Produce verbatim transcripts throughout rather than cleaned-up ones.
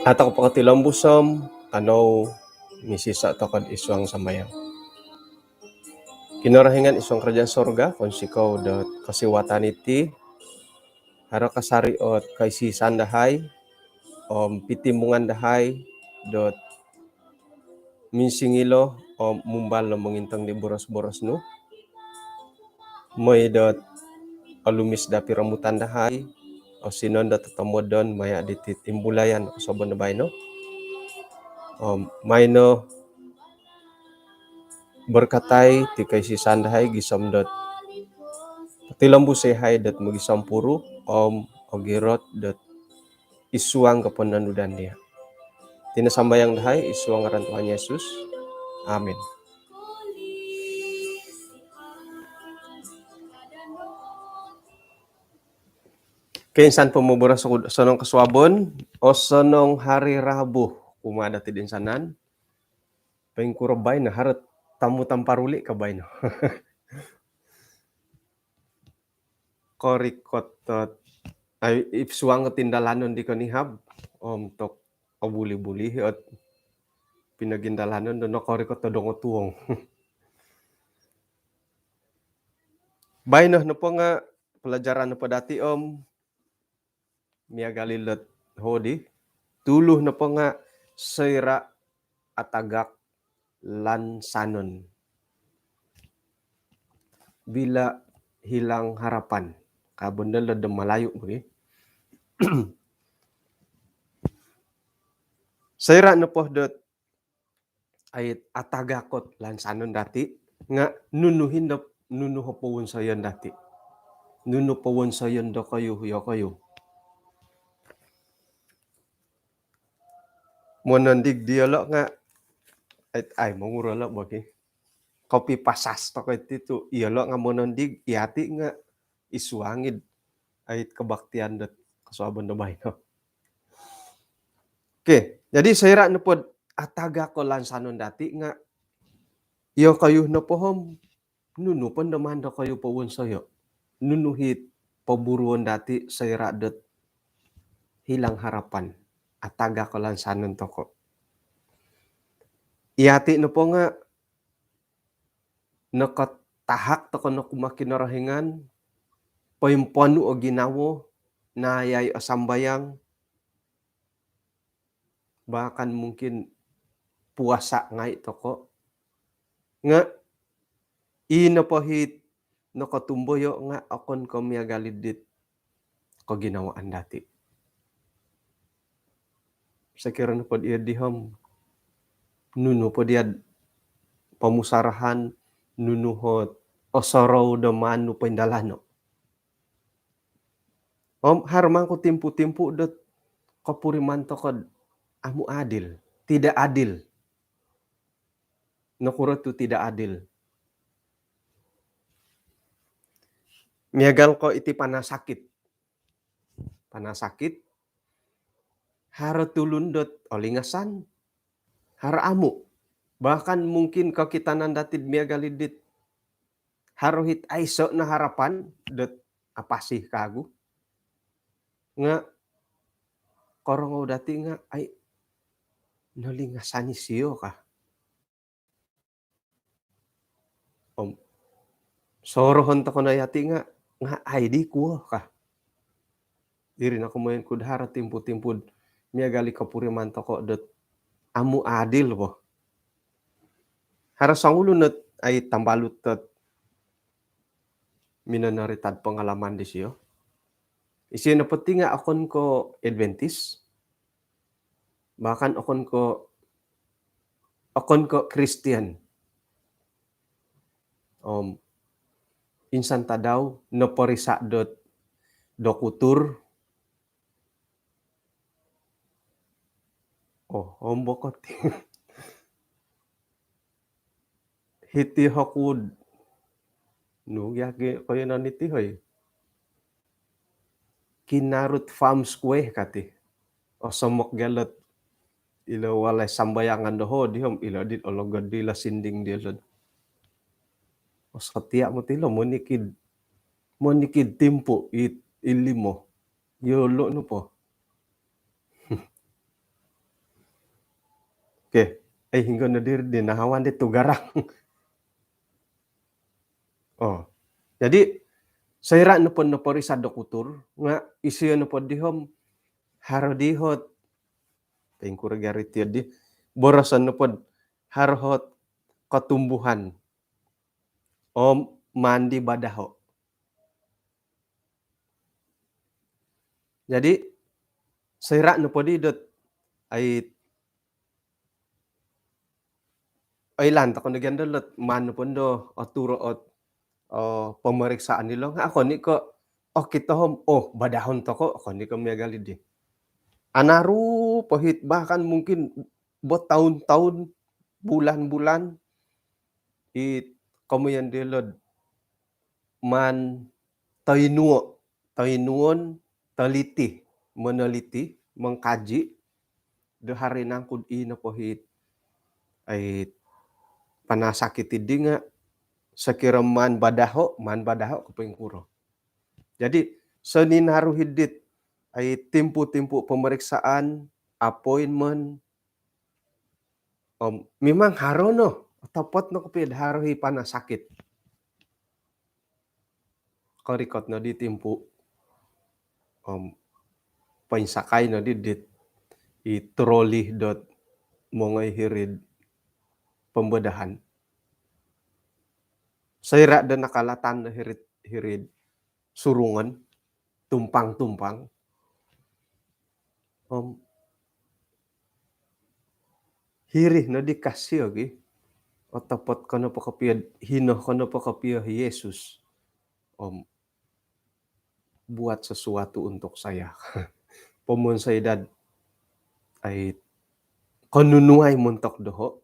Atau pokoti lombus om, kanou misiso tokou id suang sambayang. Kinorohingan id suang kerajaan sorga, kounsikou do kosiwatan iti, haro kasari ot kaisisan dahai, om pitimbungan dahai, dot minsingilo, om mumbal no mongintong di boros-boros nu. Moi dot olumis da piromutan dahai, osinon dot totomodon, maya diti timbulayan kosuabon do baino. Om, maino berkatai ti kaisisan dahai gisom dot tilombus ihai dot mogisompuru, om ogirot dot id suang koponontudukan dia. Iti no sambayang dahai id suang ngaran Tuhan Yesus. Amin. Oke, insan po moboros oku do osonong kosuabon, osonong hari Rabu kumaa dati toinsanan. Poingkuro baino, haro tamu tamparuli ka baino? Korikot ot, ai, id suang tindalanon di konihab, om tok obuli-buli ot pinogindalanon do nokorikot do dongotuong. Baino nopo nga pelajaran nopo dati, om miagal ilo hodi, tuluh nopo nga soira atagak lansanon. Bila hilang harapan. Ka bendel do Malayu bagi. Soira nopo dot ai atagak ot lansanon dati, nga nunu hindo, nunu o powonsoyon dati? Nunu powonsoyon dokoyu, yokoyu? Monondig diolo nga, ai, ai, monguro lo bagi. Kopipasas tokou iti tu, iyolo nga monondig, iyati nga id suang id, ai, kebaktian dot kosuabon do baino. Oke, jadi soira nopo dot atagak o lansanon dati nga, yokoyu nopo om, nunu po ndo maan dokoyu powonsoyo? Nunu it poburuon dati soira dot hilang harapan, atagak o lansanon tokou? Iyati nopo nga nokotahak tokou no kumaa Kinorohingan, poimponu o ginawo, naayai o sambayang, bahkan mungkin puasa ngai tokou. Nga i nopo it nokotumboyo nga okon ko miagal dit koginawaan dati. Sokiro nopo dot iya di om, nunu po diya pomusarahan, nunu ot osorou do maan nu poindalano. Om haro mangku timpu-timpu dot kopuriman tokou dot amu adil, tidak adil. Nokuro tu tidak adil? Miagal ko iti panasakit. Panasakit, haro tulun dot olingasan, haro amu. Bahkan mungkin kokitanan dati miagal dit haro it aiso no harapan dot apasi kagu. Nga korongou dati nga, ai, nolingasan isio ka. Om sorohon tokou no iyati nga, nga ai di kuo ka. Iri no komoyon ku do haro timpu-timpu dot miagal i kopuriman tokou dot amu adil po. Haro songulun ot, ai, tambalut ot minonorita do pengalaman disio. Isio nopo ti nga okon ko Adventist, bahkan okon ko, okon ko Kristian. Om insan tadau noporisa dot dokutur. Oh, om bokot. Hiti hokud. Nu gia ki koyonon iti, hoi. Kinarut Farm Square kati. Osomok gia lot ilo walai sambayangan doho di om ilo di ologod di ilo sinding di ilo. Osotia moti ilo monikid, monikid timpu it ilimo. Yolo nopo. Eh, hinggo no diri di nahawan di tugarang. Oh. Jadi, soira' nopo noporisa' do doktor, nga' isio nopo di om haro di hot, poingkuro gari tiyo di, boroson nopo haro hot kotumbuhan. Om maan di badaho'. Jadi, soira' nopo di dot, ai, oilaan toko' no gia do lot maan nopo do oturo' ot, eh, pemeriksaan dilo nga' okon i' ko' okito om, oh, badahon toko', okon i' ko' miagal di. Anaru po hit, bahkan mungkin bertahun-tahun, bulan-bulan, it komoyon dilo'd maan toinuo', toinuon, toliti, monoliti, mengkaji do haro i nangku'd i nopo hit, ai, panasakit iddi nga' sokiro maan badaho', maan badaho' ko' poingkuro. Jadi, soninaru hiddit, ai, timpu-timpu pemeriksaan, appointment, om memang haro no, otopot no kopio'd haro i panasakit. Korikot no di timpu, om poinsakai no di dit i troli dot mongoi hiri'd pembedahan. Soira' do nakalatan do hiri'd, hiri'd Surungon, Tumpang-Tumpang. Om hiri no di kasio gi, otopot ko nopo kopio, hino ko nopo kopio Yesus, om buat sesuatu untuk saya. Pomonsoi dad, ai, konunuai montok doho'.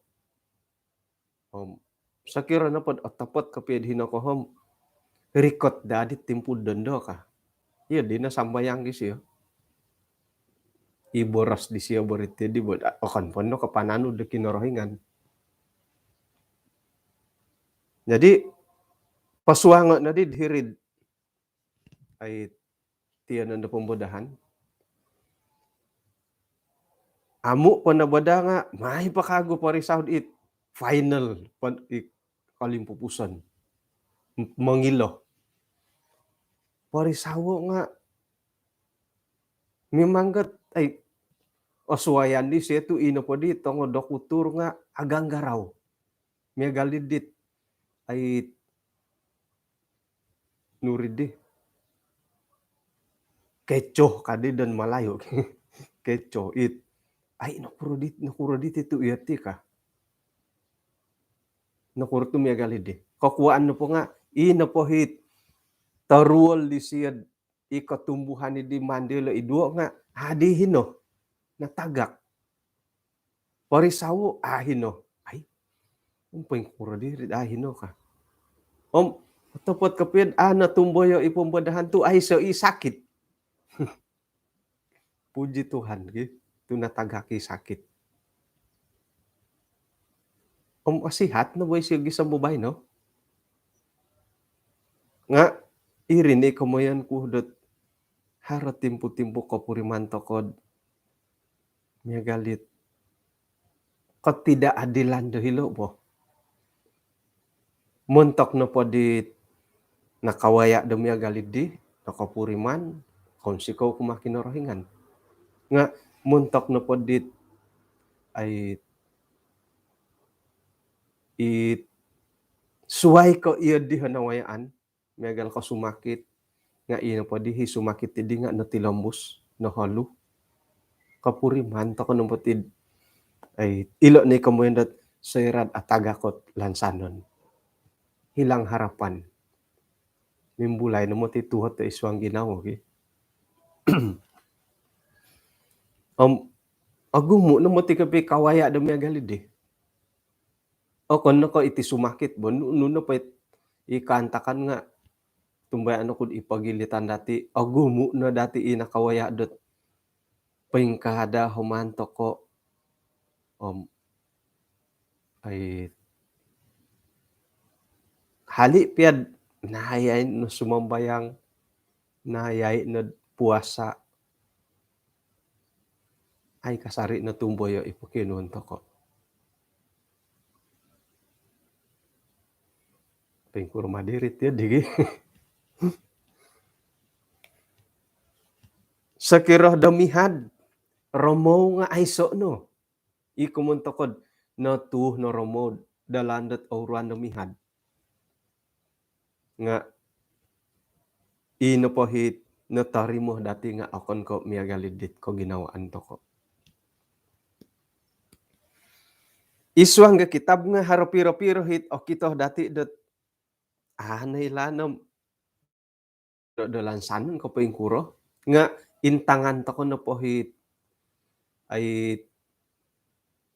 Om sokiro nopo'd otopot kopio'd hino ko om, rikot daa di timpu'd dondo ka. Iyo dino sambayang gi sio. I boros disio bo ri ti di bo, okon po no kapananud do Kinorohingan. Jadi, posuango' no di hiri'd, ai, tiyonon do pembedahan. Amu' po nabada nga' mai po kagu porisao'd it final po, i kolimpupuson. M-, mongilo. Porisawo' nga' memang got, ai, osuayan disio tu' ino po di tongo dokutur nga' aganggarau. Miagal di dit, ai, nuri di, kecoh kadi don Malayu. Kecoh it. Ai, nokuro dit, nokuro dit itu iyo ti ka. Nokuro tu miagal di. Kokuaan nopo nga', i nopo hit toruol disio'd i kotumbuhan di mandilo iduo nga' adi hino, natagak. Porisawo', a hino. Ai, om poingkuro diri, a hino ka. Om otopot kopio'd a natumboyo i pembedahan tu' aiso i sakit. Puji Tuhan, ki. Tu' natagak i sakit. Om osihat no bo isio gisom bo baino. Nga' iri ni komoyon ku dot haro timpu-timpu kopuriman toko'd miagal dit ketidakadilan do hilo' bo. Montok nopo dit nakawaya' do miagal di, nokopuriman, kounsikou kumaa Kinorohingan. Nga' montok nopo dit, ai, i suwai ko' iyo di nawayaan, miagal ko sumakit, nga' ino po di hi sumakit di nga' notilombus, noholu. Kopuriman toko' nopo tid, ai, ilo' ni komoyon dot soira'd atagak ot lansanon. Hilang harapan. Mimbulai no moti tuhot do id suang ginawo, ki. Om ogumu' no moti kopi kawaya' do miagal di. Okon no ko' iti sumakit bo, nu-, nunu po it, i kaantakan nga' tumbayaan oku'd i pogilitan dati', ogumu' no dati' i nakawaya' dot poingkaa daa homan toko'. Om, ai, hali' pia'd nahayai no sumambayang, nahayai no puasa, ai kasari' no tumboyo i pokionuon toko'. Poingkuro ma diri ti digi. Sokiro do mihad, romou nga aiso no. I komoyon toko do notuuh no romou dalan dot ouruan do mihad. Nga i nopo it notorimo dati nga okon ko miagal dit koginawaan toko. Id suang do kitab nga haro piro-piro it okito dati dot aa noilaan om do, do lansanon ko poingkuro, nga intangan toko nopo it, ai,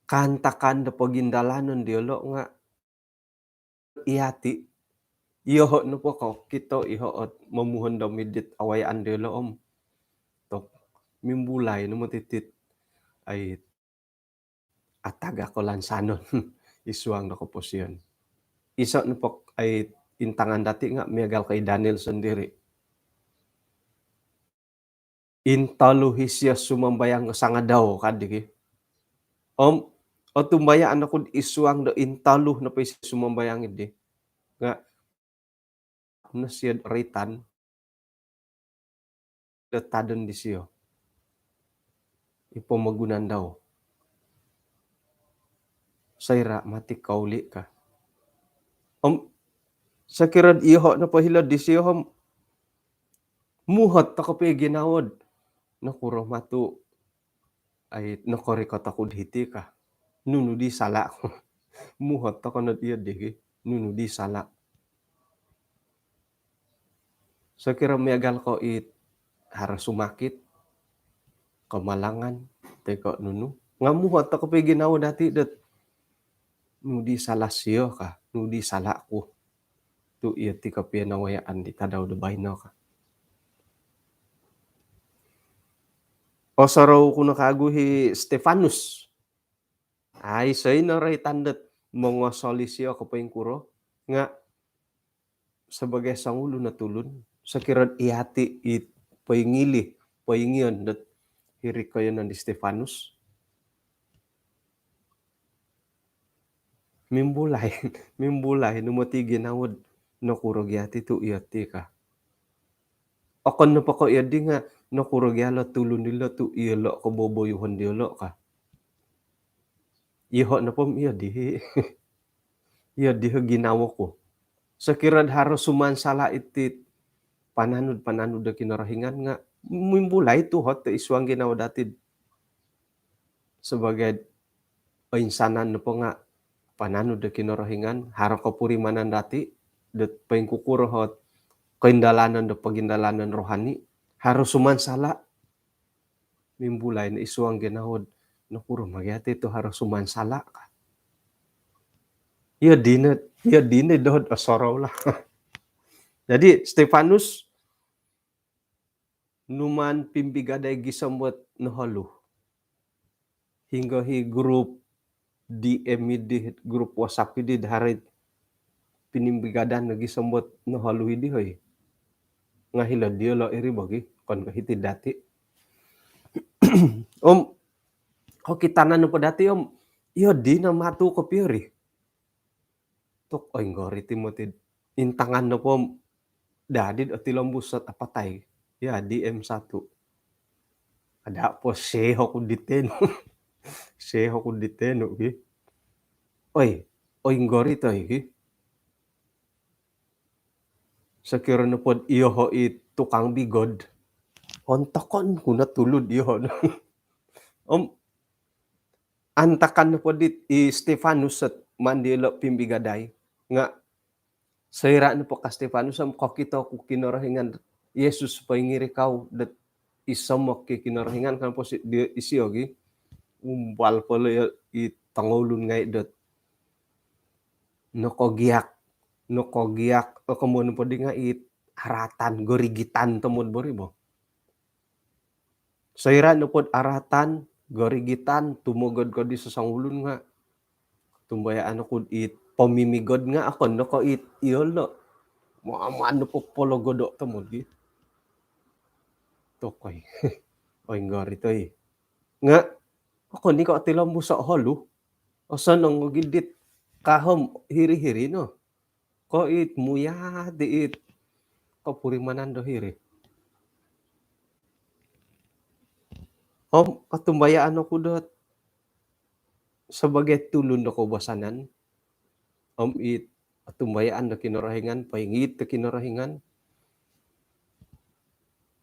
kaantakan do pogindalanon diolo nga iyati, iyoho nopo kokito, iyoho ot momuhondom id dit awayaan diolo om tok mimbulai no moti it, ai, atagak o lansanon id suang do koposion. Iso nopo it intangan dati nga miagal ko i Daniel sondiri. Intolu isio sumambayang do sangadau ka digi. Om otumbayaan oku id suang do intolu nopo isio sumambayang dii nga no sio roitan do tadon disio i pomogunan dau. Soira mati kouli ka. Om sokiro iyoho nopo hilo disio om muhot toko po i ginawo do nokuro ma tu, ai, nokorikot oku do hiti ka. Nunu di sala ku. Muhot toko no iyo digi, nunu di sala. Sokiro miagal ko it haro sumakit, kamalangan, toi ko nunu, nga muhot toko po i ginawo dati dot nunu di sala sio ka, nunu di sala ku. Tu iyo ti kopio nawayaan di tadau do baino ka. Osorou ku no kagu i Stefanus. Aiso i no roitan dot mongosol isio ko poingkuro, nga sebagai songulun o tulun, sokiro iyati it poingilih, poingion dot hiri koiyonon di Stefanus, mimbulai, mimbulai no moti ginawo do nokuro gia ti tu iyo ti ka. Okon nopo ko iyo di nga nokuro gia lo tulun dilo tu iyolo koboboyuhon diolo ka. Iyoho nopo om iyo dii. Iyo dii ginawo ku. Sokiro do haro sumansala iti pananud-pananud do Kinorohingan nga mimbulai tuhot id suang ginawo dati sebagai oinsanan nopo nga pananud do Kinorohingan, haro kopurimanan dati dot poingkukuro ot koindalanon do pogindalanon rohani, haro sumansala. Mimbulai no id suang ginawo do nokuro ma gia ti tu haro sumansala ka. Iyo dino, iyo dino doho do osorou lah. Jadi Stefanus numaan pimbigadai gisom dot noholu. Hinggo i grup D M idi, grup WhatsApp idi do haro i pinimbigadan no gisom dot noholu idi, hoi. Nga hilo diolo iri bo gi, okon ko hiti dati. Om kokitanan nopo dati om iyo dino matu kopio ri. Tu oinggori ti moti do intangan nopo om dadi do otilombus ot apatai. Ya, D M satu. Ada po seho ku di tenu. Seho ku di tenu gi. Oi, oinggori toi gi. Sokiro nopo do iyoho i tukang bigod, ontokon ku no tulun diyoho. Om antakan nopo dit i Stefanus ot maan diolo pimbigadai nga soira nopo ka Stefanus om kokito ku Kinorohingan, Yesus poingirikau dot isomok i Kinorohingan kan po si, di, isio gi. Umbal po lo i tongoulun ngai dot nokogiak, nokogiak, o, komoyon nopo di nga i aratan, gorigitan tomod bo ri bo. Soira nopo do aratan, gorigitan, tumogod ko di sosongulun nga tumbayaan oku it pomimigod nga okon no ko it iyolo. Maan nopo pologodo tomod gi. Tokoi. Oinggori toi. Nga okon i ko otilombus o holu. Osonong o gi dit kaho om hiri-hiri no. Ko it muyati it kopurimanan do hiri. Om otumbayaan oku dot sabagai tulun do koubasanan, om it otumbayaan do Kinorohingan, poingiit do Kinorohingan.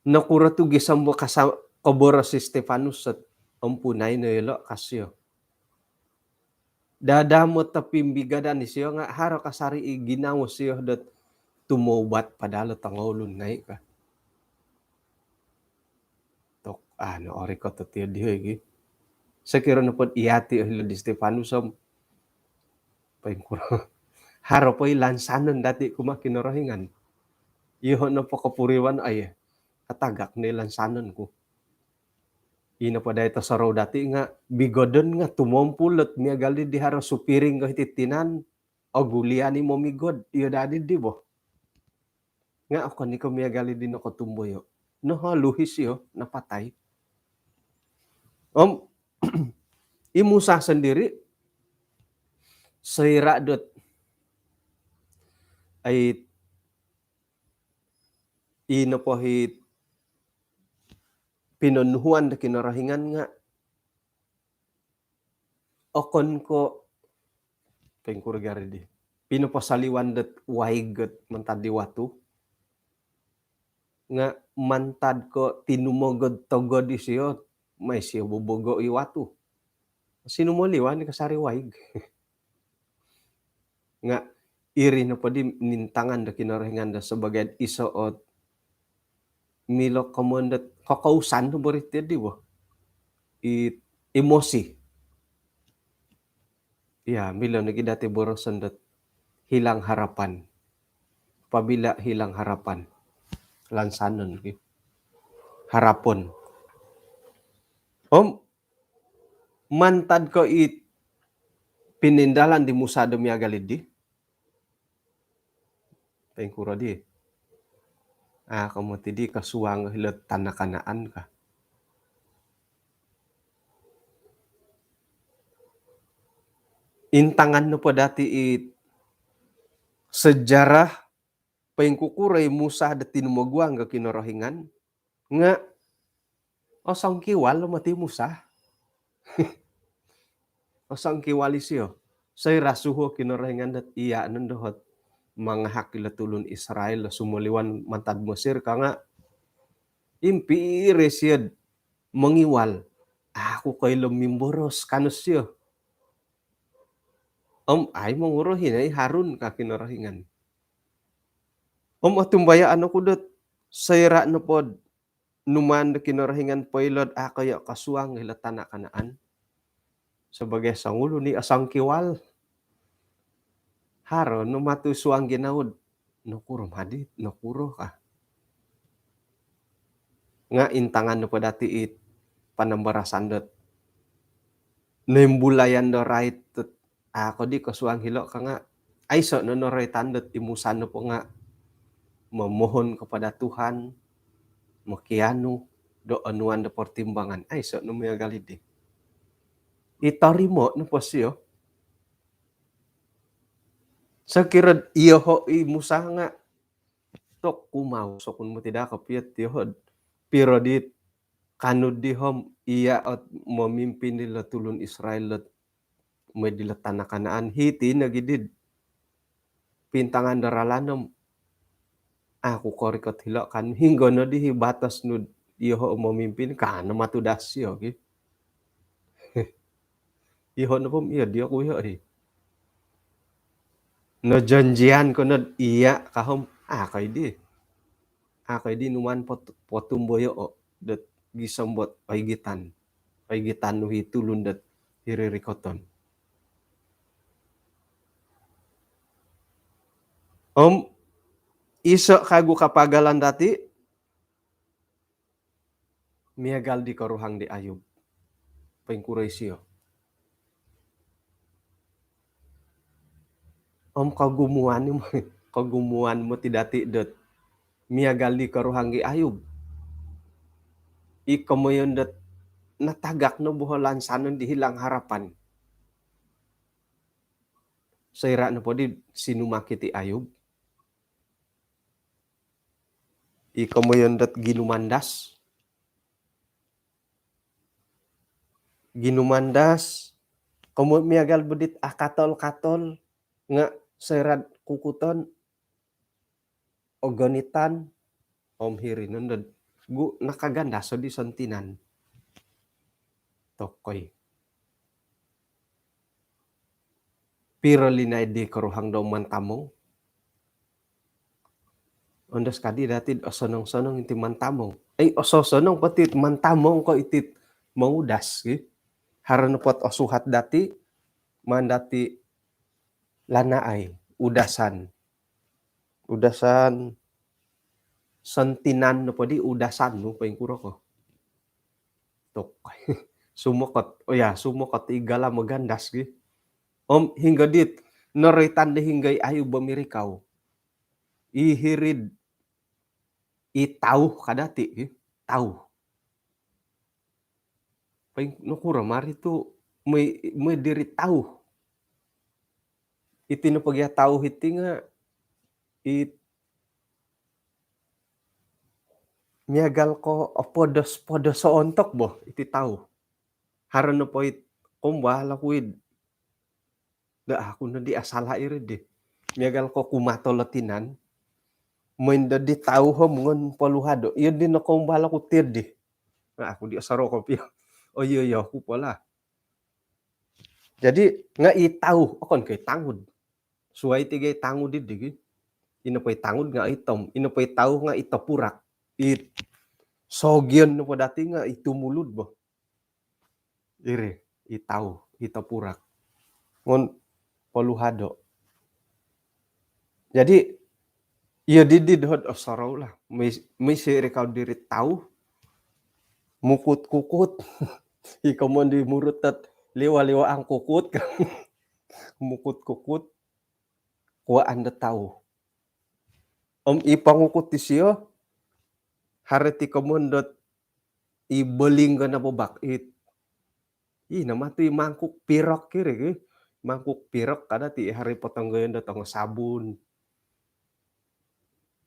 Nokuro tu gisom bo kasa-, koboros i Stefanus dot ompunai no ilo ka sio. Dadamot topimbigadan isio nga haro kasari i ginawo sio dot tumoubat padahal tongoulun ngai ka. Tok, ah, no orikot tio diho igi. Sokiro nopod iyati o hilo di Stefanus om poingkuro. Haro po i lansanon dati kumaa Kinorohingan. Iyoho nopo kopuriwan, ai, atagak no i lansanon ku. Ino po dai tosorou dati nga bigodon nga tumompul dot miagal di haro supiring ko hiti tinan, ogulian i momigod, iyo dadi di bo. Nga okon i ko miagal di nokotumboyo. Noholuhis iyo, napatai. Om, i Musa sendiri, soira dot, ai, i nopo hit pinonuhuan do Kinorohingan nga okon ko poingkuro gari di. Pinoposaliwan dot waig ot mantad di watu. Nga mantad ko tinumogod togod isio, mai sio bobogo i watu. Sinumoliwan kasari waig. Nga iri nopo di nintangan do Kinorohingan do sabagai iso ot milo komon dot kokousan do boriti di bo. I, emosi. Ya, milo nogi dati boroson dot hilang harapan. Apabila hilang harapan, lansanon ki. Harapon. Om, mantad ko i pinindalan di Musa do miagal di. Poingkuro di. Ah, komo ti di kosuang hilo tana Kanaan ka. Intangan nopo dati i sejarah poingkukuro i Musa do tinumoguang ko Kinorohingan, nga osongkiwal lo moti Musa. Osongkiwal isio. Soira suhuo Kinorohingan dot iya nondo hot mangahak ilo tulun Israel do sumoliwan mantad Mesir ka nga impiri sio mongiwal. Aku koilo mimboros kano sio. Om ai mongurohi nai Harun ka Kinorohingan. Om otumbayaan oku dot soira nopod numaan do Kinorohingan poilo dot a koyo kosuang hilo tana Kanaan sabagai songulun i osongkiwal. Haro no matu suang ginawo dot nokuro madi, nokuro ka. Nga intangan nopo dati i panambarasan dot noimbulayan do rait dot a kodi kosuang hilo ka nga aiso no noroitan dot i Musa nopo nga memohon kepada Tuhan, mokianu do onuan do pertimbangan. Aiso no miagal di. I torimo nopo sio. Sokiro iyoho i Musa nga tok kumau sokun moti da kopio tiyoho. Piro di kanu di om iya ot memimpin dilo tulun Israel dot moi dilo tana Kanaan, hiti nogi di pintangan do ralan om aku korikot hilo kan hinggo no di hi batas nu iyoho memimpin kano matu da sio ki. Iyoho nopo om iyo dio ku iyo hi. No janjian ko no iya ka om a koi di. A koi di numaan pot-, potumboyo o dot gisom dot oigitan. Oigitan nu hi tulun dot hiri rikoton. Om iso kagu kapagalan dati miagal di koruhang di Ayub. Poingkuro isio. Om kogumuan ni, kogumuan moti dati dot miagal di koruhang di Ayub. I komoyon dot natagak no boho lansanon di hilang harapan. Soira' nopo di sinumakit i Ayub, i komoyon dot ginumandas. Ginumandas, komo miagal bo dit akatol-katol, nga' soira'd kukuton, ogonitan, om hiri nondo, gu nakagandas o di sontinan. Tokoi. Piro linaid di koruhang do mantamong? Ondos kadi dati'd osonong-sonong iti mantamong. Ei, ososonong po tit mantamong ko' iti't mongudas, ki. Haro nopo't osuhat dati', maan dati' lanaai, udasan. Udasan, sontinan nopo di udasan nu, poingkuro ko. Tok. Sumokot. Oh ya, sumokot i gala magandas, ki. Om hinggo dit noroitan di hinggo i Ayub mirikau. I hiri'd i tauh ka dati', ki. Tauh. Poing-, nokuro mari tu' moi, moi diri tauh. Iti nopo gia tauh iti nga' it miagal ko opodos-podos o ontok bo iti tauh. Haro nopo it kombal oku id, da' aku nodi asala' iri di. Miagal ko kumatol o tinan, moi nodi tauh om ngon poluhado. Iyo di no kombal oku tiyo di. Nga' aku di osorou kopio. Oh, iyo, iyo, aku pola. Jadi, nga' i tauh, okon ko i tangud. Suai ti gia i tangud di, di gi. Ino po i tangud nga' itom, ino po i tauh nga' i topurak. I sogion nopo dati' nga' i tumulud bo. Iri, i tauh, i topurak. Ngon poluhado. Jadi, iyo didi doho'd osorou lah. Mis-, misi iri kau diri tauh. Mukut-kukut. I komoyon di Murut dot liwa-liwa ang kukut. Mukut-kukut. Kuaan do tauh. Om i pongukut disio, haro ti komoyon dot i boling ko nabobak it. I nama tu i mangkuk pirok iri, ki. Mangkuk pirok kada ti haro i potonggoyon do tongo sabun.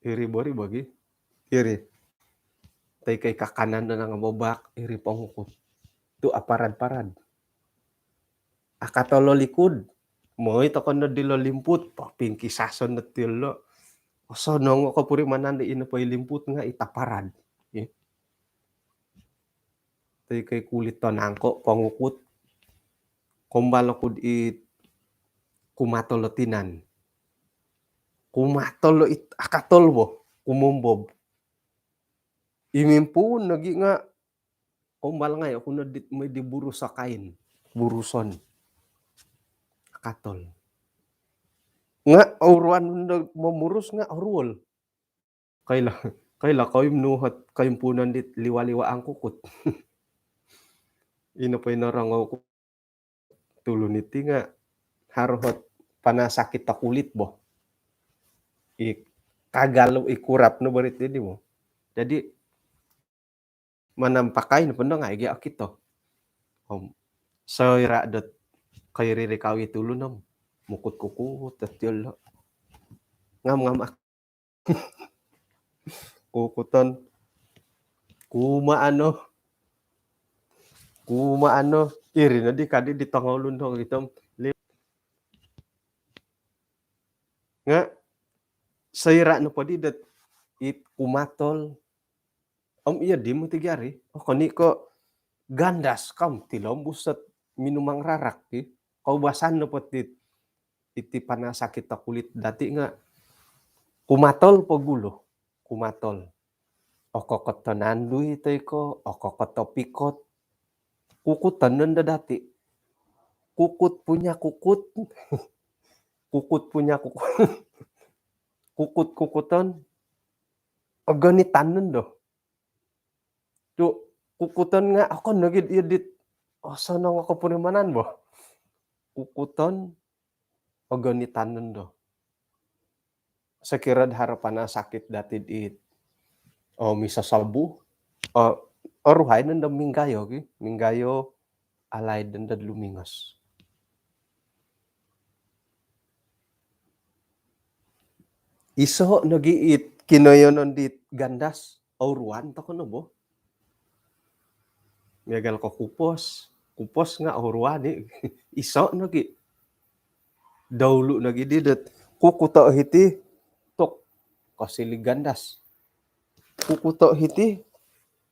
Iri bo, iri bo gi. Iri. Toi ko i kakanan do nangabobak, iri pongukut. Tu aparad-parad. Akatol o likud. Moi tokon do dilo limput, papingkisason do tilo. Osonong o kopurimanan di ino po i limput nga' i taparad. Ih. Toi ko i kulit tonangko, pongukut. Kombal oku'd i kumatol o tinan. Kumatol o it-, akatol bo, kumombob. I mimpuun nogi nga' kombal ngai' oku nodi moi di burus o kain. Buruson. Akatol. Nga' ouruan do momurus nga' oruol. Koilo, koilo koim nu hot koimpuunon dit liwa-liwa ang kukut. Ino po i norongou ku tulun iti nga' haro hot panasakit o kulit bo. I kagal, i kurap no bo ri ti di bo. Jadi, manampakai no po ndo ngai' gia okito. Om soira' dot koiriri kawi tulun om mukut-kukut dot yolo. Ngam-ngam ak-, kukuton. Kumaan no. Kumaan no. Iri nodi kadi di tongoulun do itom. Li-, nga' soira' nopo di dot it kumatol. Om iyo di muti gia ri. Oh, koni ko gandas kam tilombus dot minumang rarak ti. Koubasan nopo ti iti panasakit o kulit dati nga' kumatol po gulu. Kumatol. Okokot o nandui toi ko, okokot o pikot. Kukuton nondo dati. Kukut punya kukut. Kukut punya kukut. Kukut-kukuton. Ogonitan nondo. Tu' kukuton nga' okon nogi iyo dit osonong o kopurimanan bo. Kukuton, ogonitan nondo. Sokiro'd haro panasakit dati'd it, o, misosobu, o, oruhai nondo minggayo gi, minggayo alaid nondo'd lumingos. Iso nogi it kinoyonon dit gandas, ouruan toko no bo. Miagal ko kupos, kupos nga ouruan i. Iso nogi. Daulu nogi di dot kukuto hiti, tok, kosili gandas. Kukuto hiti,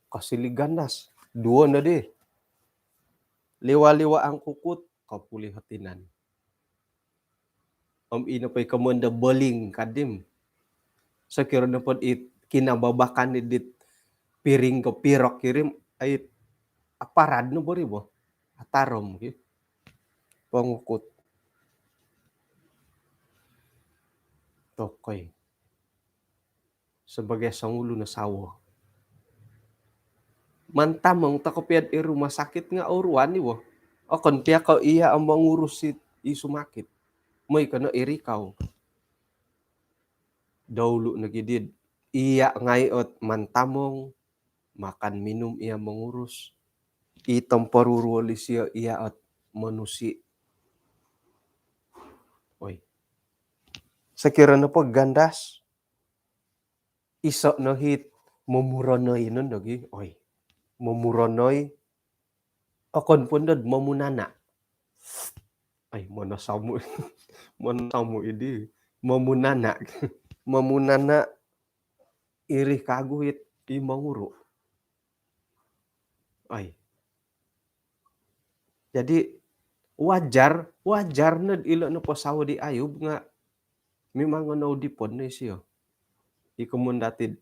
kosili gandas. Duo no di. Liwa-liwa ang kukut, kopuli ho tinan. Om ino po i komoyon do boling kadi. Sokiro nopo it kinababakan i dit piring ko pirok iri, ai aparad no bo ri bo. Atarom ki. Pongukut. Tokoi. Sebagai songulun o sawo. Mantamong toko pia id rumah sakit nga ouruan i wo. Okon pia ko iya o mongurus i, i sumakit. Moi kono irikau. Daulu nogi di iya ngai ot mantamong, makan minum iya mongurus. I tomporuruol isio iya ot monusi. Oi. Sokiro nopo gandas, iso no hit momuronoi nun dogi. Oi. Momuronoi. Okon pun dod momunana. Ai, monosomu. Monosomu idi. Momunana. Momunana iri kagu hit i monguru. Ai. Jadi wajar, wajar no ilo nopo sawo di Ayub nga mimang ono udipon no isio. Iko mun datid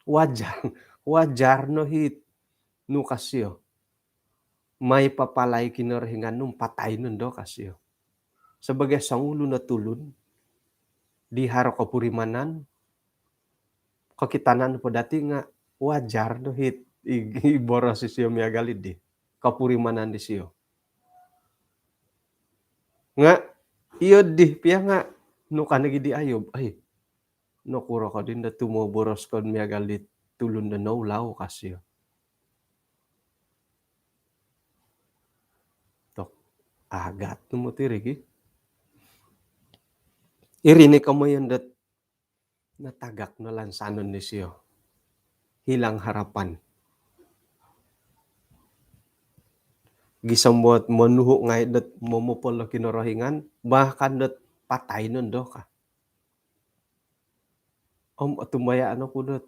wajar, wajar no hit nu kasio. Mai papalai Kinorohingan nu om patai nondo kasio. Sebagai songulun o tulun di haro kopurimanan, kokitanan po dati nga wajar no hit i, i boros isio miagal di. Kopurimanan disio. Nga iyo di pia nga nu ka nogi di Ayub. Ai, nokuro ko di ndo tumoboros ko miagal di tulun do noulau kasio. Tok, agat no moti ri ki. Iri ni komoyon dot natagak no lansanon disio. Hilang harapan. Gisom dot monuhu ngai dot momopol do Kinorohingan, bahkan dot patai nondo ka. Om otumbayaan oku dot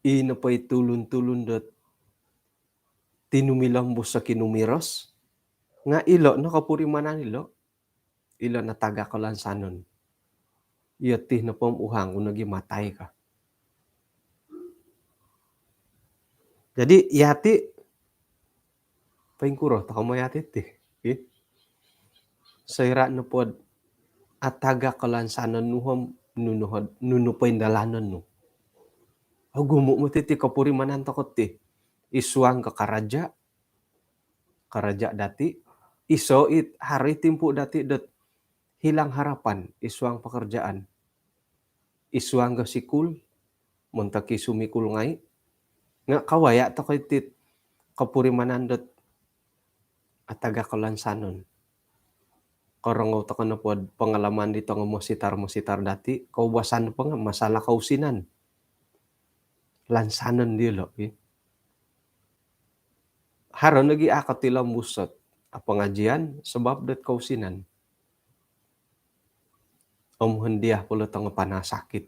i nopo i tulun-tulun dot tinumilombus o kinumiros, nga ilo no kopurimanan ilo. Ilo natagak o lansanon. Iyo ti nopo om uhang ku nogi matai ka. Jadi yati poingkuro toko mo yati ti. Soira nopo dot atagak o lansanon nu om nunu, nunu po indalanon nu. Ogumu moti ti kopurimanan toko ti. Id suang ko karaja, karaja dati, iso it hari timpu dati dot hilang harapan id suang pekerjaan. Id suang ko sikul, montok i sumikul ngai. Nga kawaya toko iti kopurimanan dot atagak o lansanon. Korongou toko nopo dot pengalaman di tongo mositar-mositar dati, koubasan nopo nga masalah kousinan. Lansanon diolo ki. Haro nogi a kotilombus ot a pengajian sebab dot kousinan. Om hondia po ilo tongo panasakit.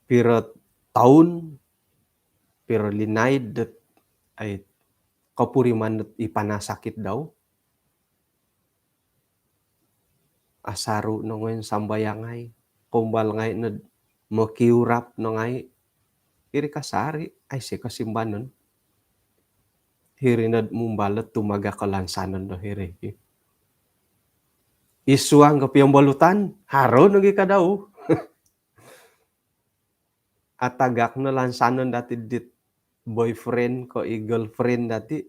Piro toun, piro linaid dot ai kopuriman dot i panasakit dau. Asaru no ngai sambayang ngai, koumbal ngai nod mokiurap no ngai. Iri kasari, aiso kosimbanon. Hiri nod mumbal dot tumagak o lansanon do hiri. Id suang kopiombolutan, haro nogi ka dau. Atagak no lansanon dati dit boyfriend ko i girlfriend dati.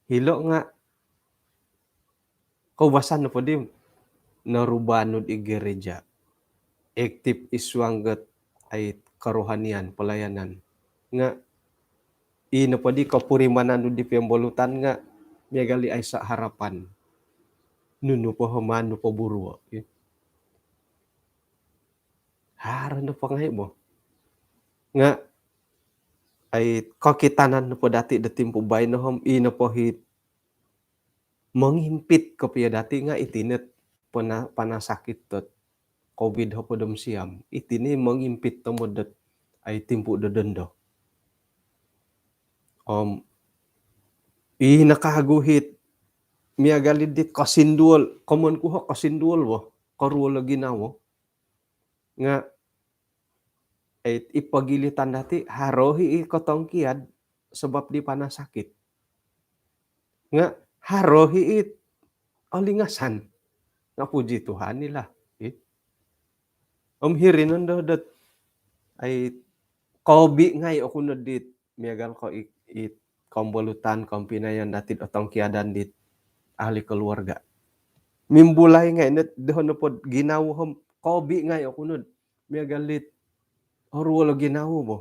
Hilo nga koubasan nopo di noruba nu di gereja. Aktif id suang dot ai kerohanian, pelayanan. Nga i nopo di kopurimanan nu di piombolutan nga miagal di aiso harapan. Nunu po homan nu po buruo. Haro nopo ngai' bo. Nga' ai kokitanan nopo dati' do timpu baino om i nopo hi mongimpit kopio dati' nga' iti no pana-, panasakit dot covid hopod om siam. Iti ni mongimpit tomod dot ai timpu do dondo. Om i nakaguhit miagal i dit kosinduol, komon ku ho kosinduol bo, koruol o ginawo. Nga' ai i pogilitan dati' haro hi i kotongkiad sabab di panasakit. Nga' haro hi i olingasan. Nga' puji Tuhan ilah. Om hiri nondo dot ai kobi ngai' oku no dit miagal ko i, i kombolutan, kompinayan dati' do tongkiadan dit ahli keluarga. Mimbulai ngai' no doho nopod ginawo om kobi ngai' oku no miagal dit oruol o ginawo bo.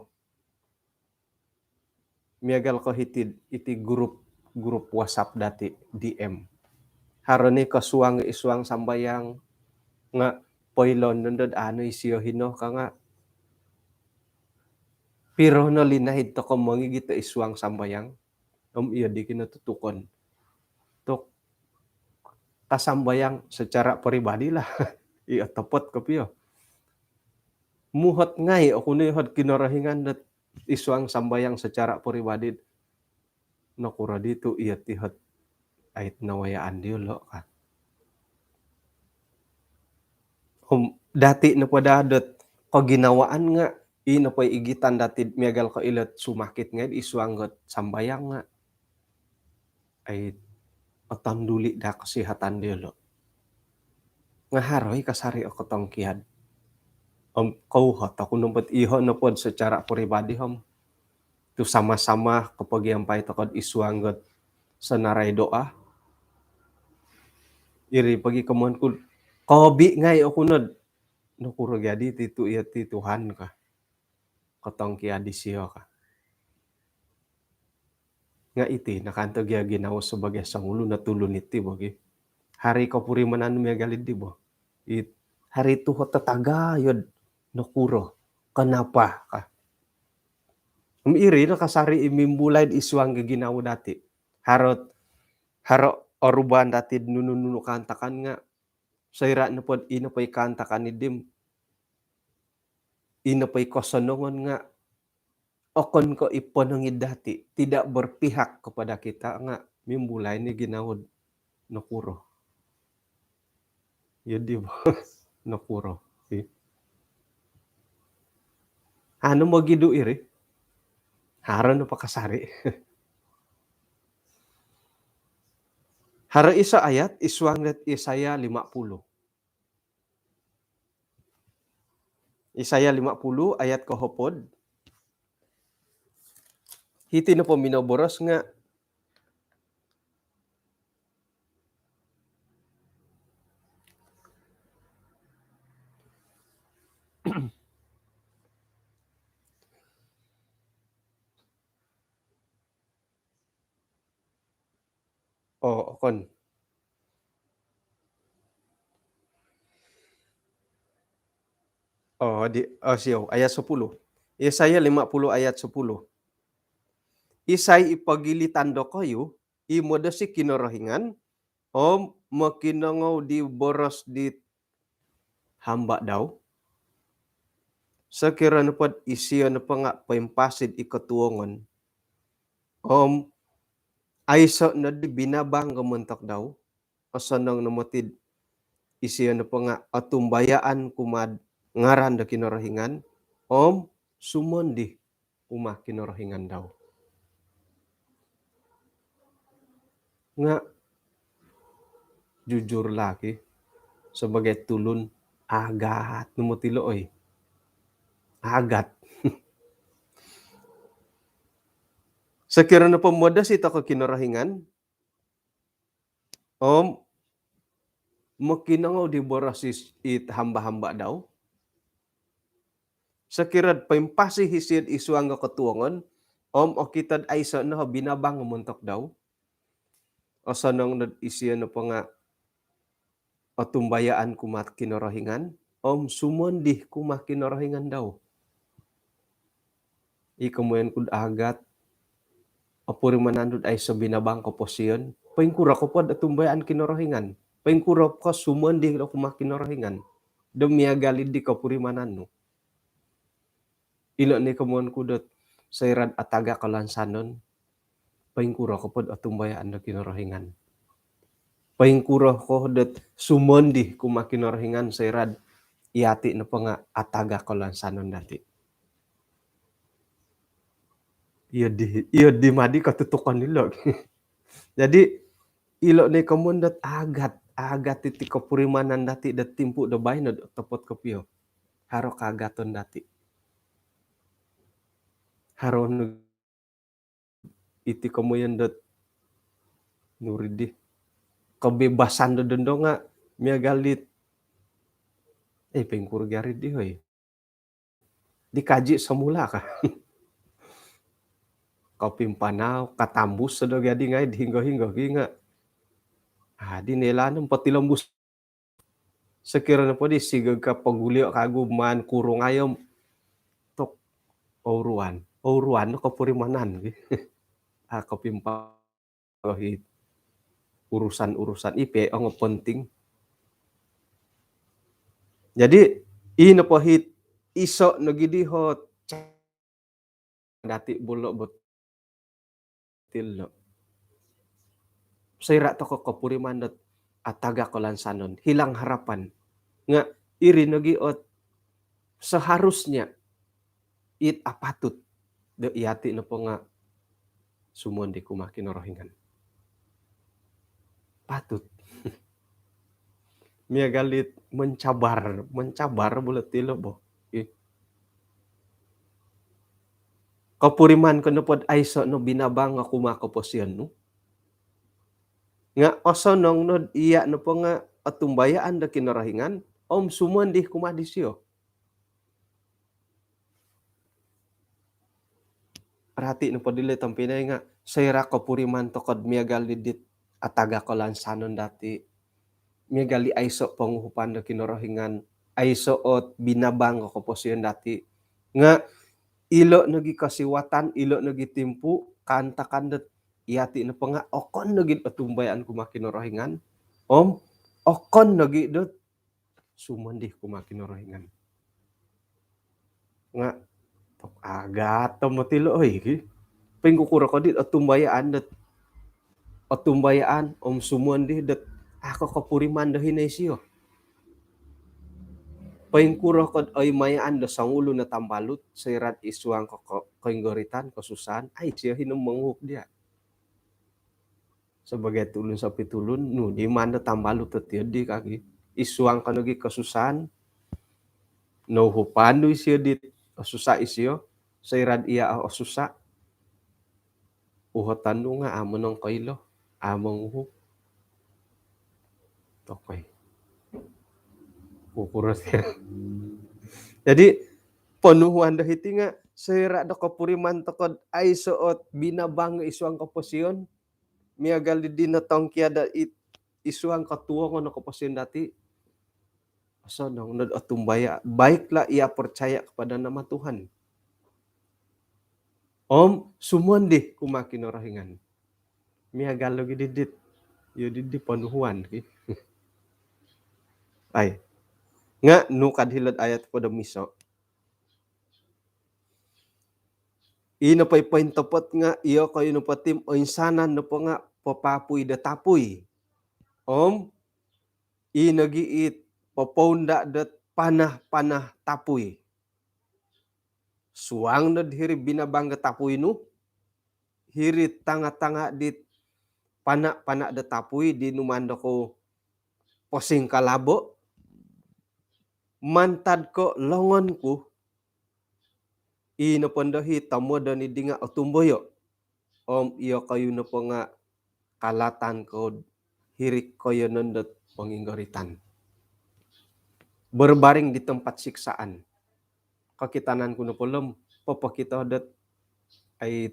Miagal ko hiti, iti grup, grup WhatsApp dati' D M. Haro ni kosuang i suang sambayang nga' poilon nondo dot anu isio hino ka nga' piro no linaid toko mongigit do i suang sambayang. Om iyo di kinotutukon. Tok kasambayang secara peribadi lah. Iyo topot kopio. Muhot ngai' oku ni hod Kinorohingan dot i suang sambayang secara peribadi. Nokuro di tu' iyo ti hod ait nawayaan diolo' ka. Om dati' nopo daa dot koginawaan nga' i nopo i igitan dati' miagal ko ilot sumakit ngai' i suang got sambayang nga' ai otonduli' daa kesihatan diolo'. Nga' haro i kasari' o kotongkiad. Om kouhot oku nopo dot iho nopod secara peribadi om tu' sama-sama kopogiampai tokod i suang got senarai doa. Iri pogi komon ku kobi ngai' oku nod nokuro gia di ti tu' iyo ti Tuhan ka. Kotongkiad isio ka. Nga' iti nakanto gia ginawo sebagai songulun o tulun iti bogi. Haro i kopurimanan miagal di bo. It, haro i tuhot tatagayod nokuro. Kenapa ka. Om iri no kasari' i mimbulai i suang ginawo dati'. Haro, haro oruban dati' nunu-nunu kaantakan nga' soira' nopod i nopo i kaantakan i dim, i nopo i kosonongon nga' okon ko i ponongid dati', tidak berpihak kepada kita nga' mimbulai ni ginawo nokuro. Iyo di bo nokuro. Anu mogidu iri. Haro nopo kasari'. Haro iso ayat i suang dot Isaya lima puluh. Isaya lima puluh ayat kohopod. Hiti nopo minoboros nga' Oo, okon. Oo, di, oo, siou, ayat sepuluh. Isaya lima puluh ayat sepuluh. Isai i pogilitan dokoyu, i modosi Kinorohingan, om mokinongou di boros di hamba dau. Sokiro nopod isio nopo nga' poimpasi di kotuongon. Om aiso' nodi binabang do montok dau, osonong no moti isio nopo nga' otumbayaan kumaa'd ngaran do Kinorohingan, om sumondi kumaa Kinorohingan dau. Nga' jujur lagi, sebagai tulun, agat no moti lo' oi. Agat. Sokiro nopo modosi toko Kinorohingan, om mokinongou di boros it hamba-hamba dau. Sokiro'd poimpasi isio'd id suang do kotuongon, om okito'd aiso' no binabang montok dau, osonong nod isio nopo nga' otumbayaan kumaa Kinorohingan om sumondi kumaa Kinorohingan dau. I komoyon ku'd agat, opurimanan nu'd aiso binabang koposion, poingkuro kopod otumbayaan Kinorohingan, poingkuro ko sumondi do kumaa Kinorohingan do miagal iddi kopurimanan nu. Ilo' ni komoyon ku dot soira'd atagak o lansanon, poingkuro kopod otumbayaan do Kinorohingan, poingkuro ko dot sumondi kumaa Kinorohingan soira'd iyati' nopo nga' atagak o lansanon dati'. Iyo di, iyo di madi katutukan ilo'. Jadi ilo' ni komoyon dot agat, agat iti kopurimanan dati' dot timpu' do baino dot otopot kopio. Haro kaagaton dati'. Haro nu iti komoyon dot nuri di kebebasan do dondo nga' miagal dit, eh, poingkuro gia ri di, hoi. Dikaji semula ka. Kopimpanau, katambus do gia di ngai' di hinggo-hinggo gi nga'. Ah, di nela no potilombus. Sokiro nopo di sigog ka pogulio' kagu maan kurung ayom. Tok, ouruan. Ouruan no kopurimanan gi. Ah, kopimpa- hit urusan-urusan i pe ongo penting. Jadi i nopo hit iso' nogi di hot dati' bulo' bot tilo'. Soira' toko' kopuriman dot atagak o lansanon, hilang harapan. Nga' iri nogi ot seharusnya it apatut do iyati' nopo nga' sumondi kumaa Kinorohingan. Patut. Miagal it mencabar, mencabar bulo' tilo' bo. Ih. Kopuriman ko nopod aiso' no binabang nga' kumaa koposion nu. Nga' osonong nod iya' nopo nga' otumbayaan do Kinorohingan om sumondi kumaa disio. Rati' nopo dilo' tompinai nga' soira' kopuriman toko'd miagal di dit atagak o lansanon dati', miagal di aiso' ponguhupan do Kinorohingan, aiso' ot binabang o koposion dati', nga' ilo' nogi kosiwatan, ilo' nogi timpu', kaantakan dot iyati' nopo nga' okon nogi'd otumbayaan kumaa Kinorohingan om okon nogi' dot sumondi kumaa Kinorohingan. Nga' tok agat tomod ilo' oi ki. Poingkukuro ko dit otumbayaan dot, otumbayaan om sumondi dot a' ko kopuriman do hino isio. Poingkuro ko'd oimayaan do songulun o tambalut soira'd isuang ko, ko, koinggoritan, kosusaan, a' isio hino monguhup diya'. Sebagai tulun sopi tulun, nu di maan do tambalut dot iyo di kagi. Isuang ko nogi kosusaan, nouhupan nu isio dit osusa' isio, soira'd iya' o osusa'. Uhotan nu nga' a' monongkoilo, a' monguhup. Tokoi. Kukuro siyo. Jadi, ponuhuan do hiti nga', soira' do kopuriman toko'd aiso' ot binabang isuang koposion, miagal di dino tongkiad do it, isuang kotuongon o koposion dati'. Osonong nod otumbaya', baiklah ia percaya kepada nama Tuhan. Om sumondi kumaa Kinorohingan. Miagal logi di dit. Iyo di dit ponuhuan ki. Ai. Nga' nu kad hilo'd ayat hopod om iso'. Ino poi pointopot nga' iyokoyu nopo ti oinsanan nopo nga' papapui do tapui. Om ii nogi it popounda' dot panah-panah tapui. Suang nod hiri binabang do tapui nu, hiri tanga-tanga dit pana'-pana' do tapui di numaan dokou posingkalabo', mantad ko' longon ku, ii nopo ndo hi tomodon iddi nga' otumboyo'. Om iyokoyu nopo nga' kalatan kou'd hiri koiyonon dot ponginggoritan. Berbaring di tempat siksaan. Kokitanan ku nopo lo om popokito dot ai,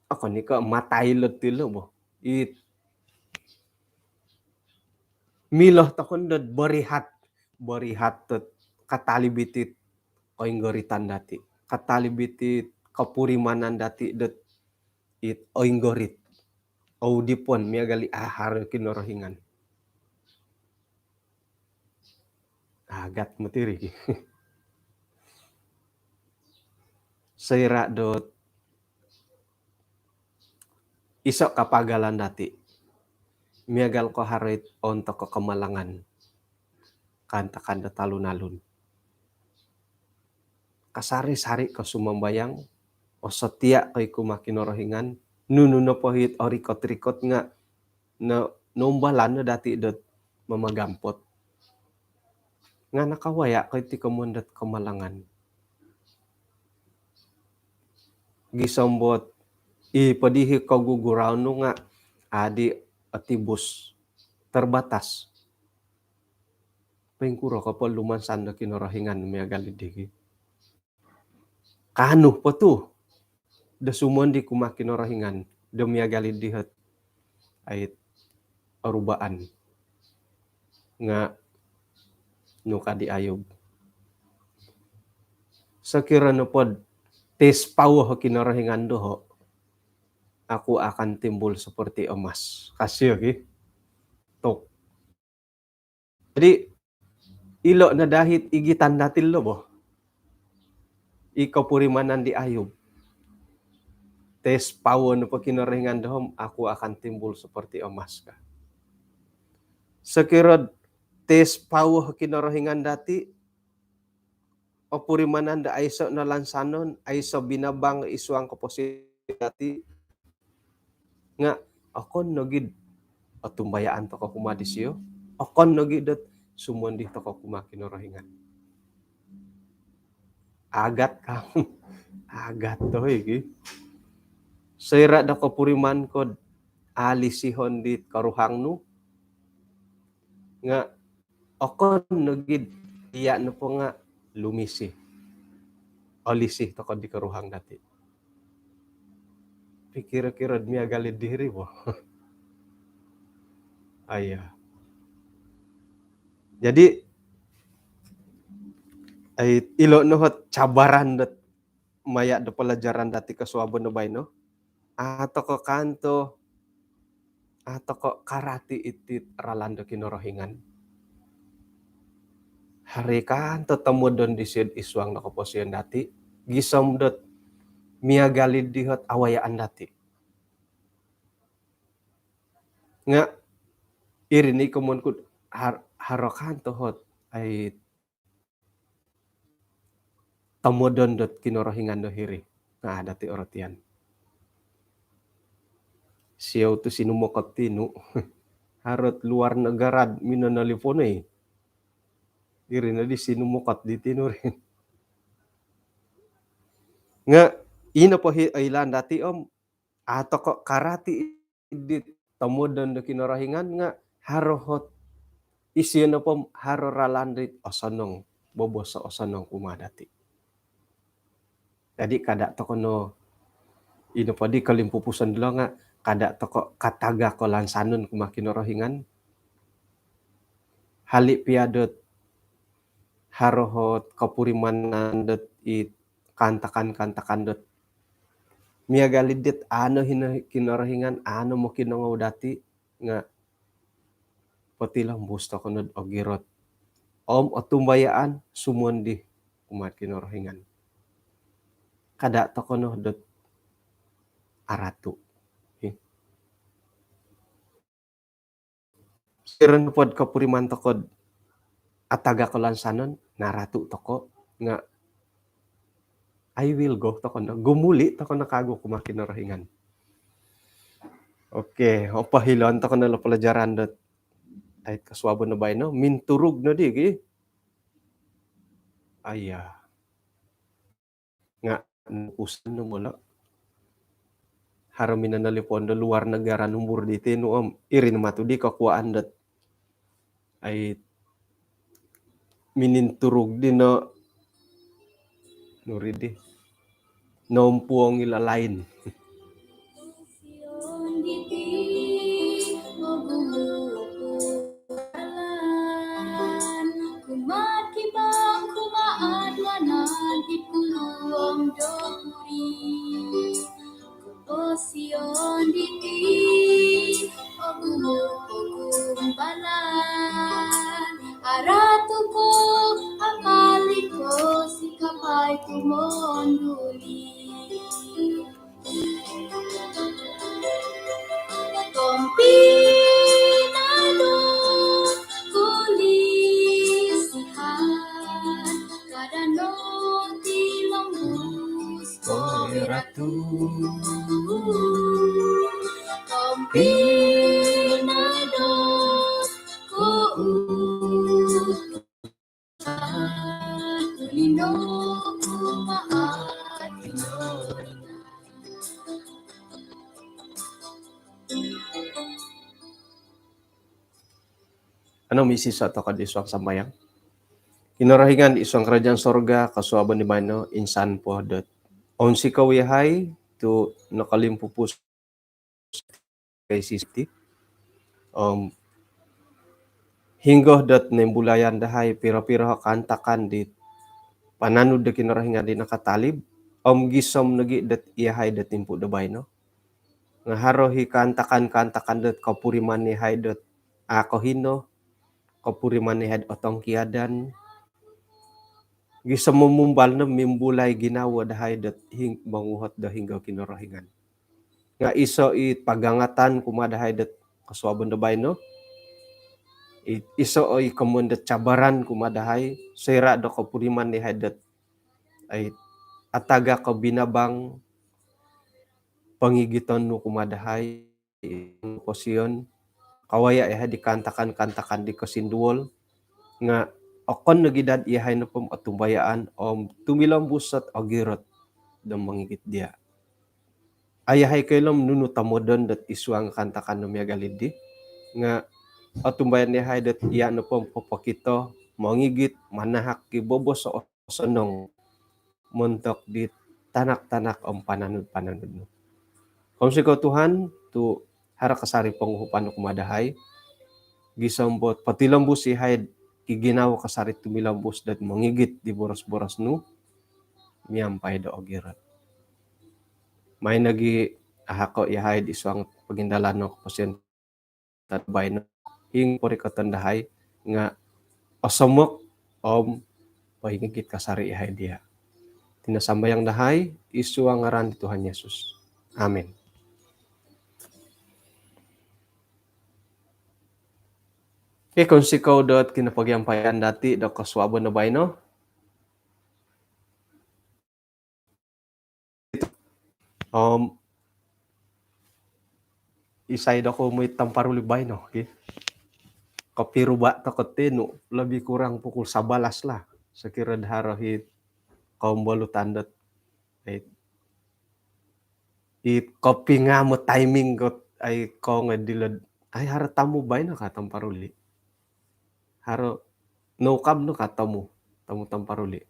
okon i ko' matai lo'd tilo bo. It Milo tokou dot berihat, berihat dot katalib iti koinggoritan dati, katalib iti kopurimanan dati dot it oinggorit. Au dipon miagal i aharo Kinorohingan. Agat matiri ki. Soira dot iso kapagalan dati, miagal ko haro it ontok ko kamalangan, kaantakan do talun-alun. Kasari-sari ko sumambayang, osotia ko i kumaa Kinorohingan, nunu nopo it orikot-rikot nga no, noumbalan no dati dot mamagampot. Nga nakawaya ko iti komoyon dot kamalangan. Gisom dot i podihi koguguraon nu nga adi otibus, terbatas. Poingkuro ko po lumansan do Kinorohingan miagal dii ki. Kaanu po tu do sumondi kumaa Kinorohingan do miagal dii ot ait orubaan. Nga nu ka di Ayub, sokiro nopo dot tis power Kinorohingan doho, aku akan timbul seperti emas. Kasio ki. Tok. Jadi ilo no dahit igitan dati lo bo. I kopurimanan di Ayub. Tis power nopo Kinorohingan doho om, aku akan timbul seperti emas ka. Sokiro dot tis power Kinorohingan dati, opurimanan do aiso nalansanon, aiso binabang id suang koposion dati, nga okon nogi dot otumbayaan tokou kumaa disio, okon nogi dot sumondi tokou kumaa Kinorohingan. Agat ka. Agat to iki. Soira do kopuriman ko dot alisihon dit koruhang nu, nga okon nogi dot iya nopo nga lumisi. Olisi tokou di koruhang dati. Pikiro-kiro dot miagal diri bo. Aya. Jadi ai ilo no ot cabaran dot maya do pelajaran dati kosuabon do baino. Au tokou kanto, au tokou karati iti ralan do Kinorohingan. Haro kanto tomodon disio id suang do koposion dati, gisom dot miagal dii ot awayaan dati. Nga iri no komoyon ku dot har-, haro kanto ot ai tomodon dot Kinorohingan do hiri. Nah, dati orotian. Siou tu sinumokot tinu. Haro ot luar negara dot minonolipon oi. Iri no di sinumokot di tinu ri. Nga ino po hi oilaan dati om, au tokou karati dit tomodon do Kinorohingan nga haro ot isio nopo om haro ralan dit osonong, bobos osonong kumaa dati. Jadi kada tokou no, ino po di kolimpupuson dilo nga kada tokou katagak o lansanon kumaa Kinorohingan. Hali pia dot haro ot kopurimanan dot it kaantakan-kaantakan dot miagal dit au no hino Kinorohingan, au no mokinongou dati, nga potilombus tokou no dot ogirot om otumbayaan sumondi kumaa Kinorohingan. Kada tokou no dot aratu. Hi. Sokiro nopo dot kopuriman tokou dot atagak o lansanon, naratu tokou nga I will go tokou no, gumuli tokou no kagu kumaa Kinorohingan. Okey, opo hiloon tokou no lo pelajaran dot ait kosuabon do baino, minturug no di ki. Aya. Nga usan no molo. Haro minonolipon do luar negara numbur di tinu om, iri no matu di kokuaan dot ai mininturug dino, nuri di, nompuong ilo lain. Sion diti, ogumu pogumbalan, aratu ko, akali ko, sikapai tumonduli. Tompinai do kolisihan, kada no tilombus ko i ratu. Tompinai do ko u Ano, misisa' toko' di suang sambayang. Kinorohingan di suang karajaan sorga, kosuabon di baino, insan po dot ounsikou iyahai tu' nokolimpupus K C C T. Om hinggo dot noimbulayan dahai piro-piro kaantakan di pananud do Kinorohingan di nakatalib, om gisom nogi dot iyahai dot timpu do baino. Nga haro i kaantakan-kaantakan dot kopuriman iyahai dot a' kohino, kopuriman iyahai dot otongkiadan. Gisom momumbal no mimbulai ginawo dahai dot hing-, monguhot do hinggo Kinorohingan. Nga iso i pagangatan kumaa dahai dot kosuabon do baino. I-, iso i komoyon dot cabaran kumaa dahai, soira' do kopuriman iyahai dot, ai, atagak o binabang pongigiton nu kumaa dahai, posion, kawaya' iyahai di kaantakan-kaantakan di kosinduol, nga okon nogi dot iyahai nopo om otumbayaan om tumilombus ot ogirot do mongigit diya'. Ai iyahai koilo om nunu tomodon dot id suang kaantakan do miagal iddi, nga otumbayaan iyahai dot iya' nopo om popokito, mongigit, manahak i bobos o osonong montok di tanak-tanak om pananud-pananud nu. Kounsikou Tuhan, tu' haro kasari ponguhupan nu kumaa dahai, gisom dot potilombus iyahai ki ginawo kasari tumilombus dot mongigit di boros-boros nu, miampai do ogirot. Mai nogi ahako' iyahai di suang pogindalan no koposion dot baino, hing porikoton dahai nga osomok om poingigit kasari iyahai diya'. Iti no sambayang dahai id suang ngaran di Tuhan Yesus. Amin. Okey, kounsikou dot kinopogiampayan dati' do kosuabon do baino. Om isai dokou moi tamparuli baino, okey. Kopiruba' toko' ti nu, lebih kurang pukul sabalas lah. Sokiro do haro i kombolutan dot, ai, i kopingam o timing kot, ai, kongoi dilo'd, ai, haro tamu baino ka tamparuli. Haro noukab no ka tamu, tamu tamparuli.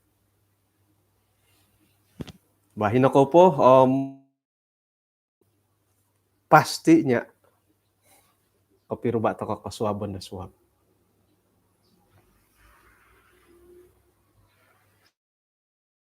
Bah, ino kou po, om pasti nya' kopiruba' toko' kosuabon do suab.